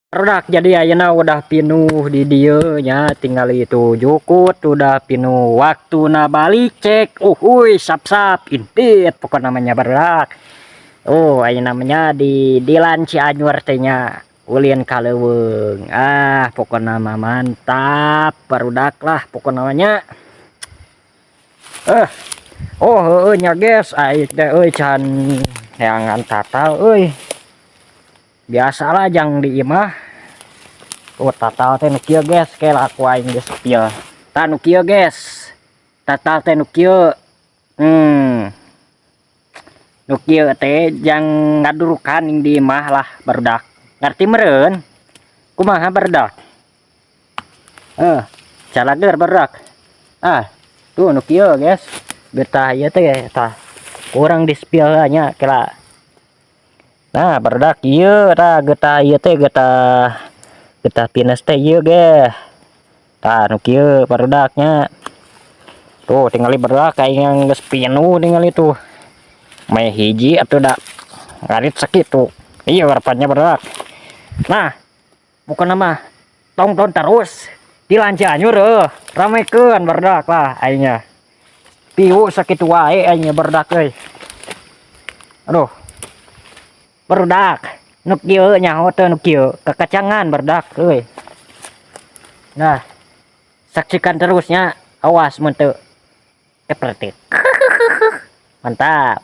Barudak, jadi ayeuna udah pinuh di dieu nya, tinggal itu jukut udah pinuh, waktuna balik cek. Uhuy, sap-sap intit pokok namanya, barudak. Oh, ayeuna namanya di Dilan Cianjur teh nya, ulin ka leuweung. Ah, pokokna mah mantap, barudak lah pokok namanya. Eh, oh, heueuh nya, guys, aing teh euy can neangan tatal euy. Biasalah jang di imah. Oh, tatal teh nu kieu, guys, kela aku aing geus spill. Tah, nu kieu, guys. Tatal teh nu kieu. Nu kieu teh jang ngadurukan ning di imah lah, barudak. Ngarti meureun? Kumaha, barudak? Eh, calager, barudak. Ah, tuh nu kieu, guys. Betah ieu teh tah. Kurang di spill nya kela. Nah, barudak, ieu tah getah ieu teh, getah getah pinus teh ieu ge. Tah, nu kieu, barudaknya. Tuh tingali, barudak, aing yang geus pinuh, tingali tuh. Meh hiji atuh da ngarit sakitu. Iya harapannya, barudak. Nah, bukan nama tonton terus di Cianjur eueuh, ramekeun, barudak lah aingnya. Piu sakitu wae aingnya, barudak euy. Aduh. Barudak, nu kieu nyaho teu? Nu kieu kakacangan, barudak euy. Nah, saksikan terusnya, awas mun teu kepretit. Mantap.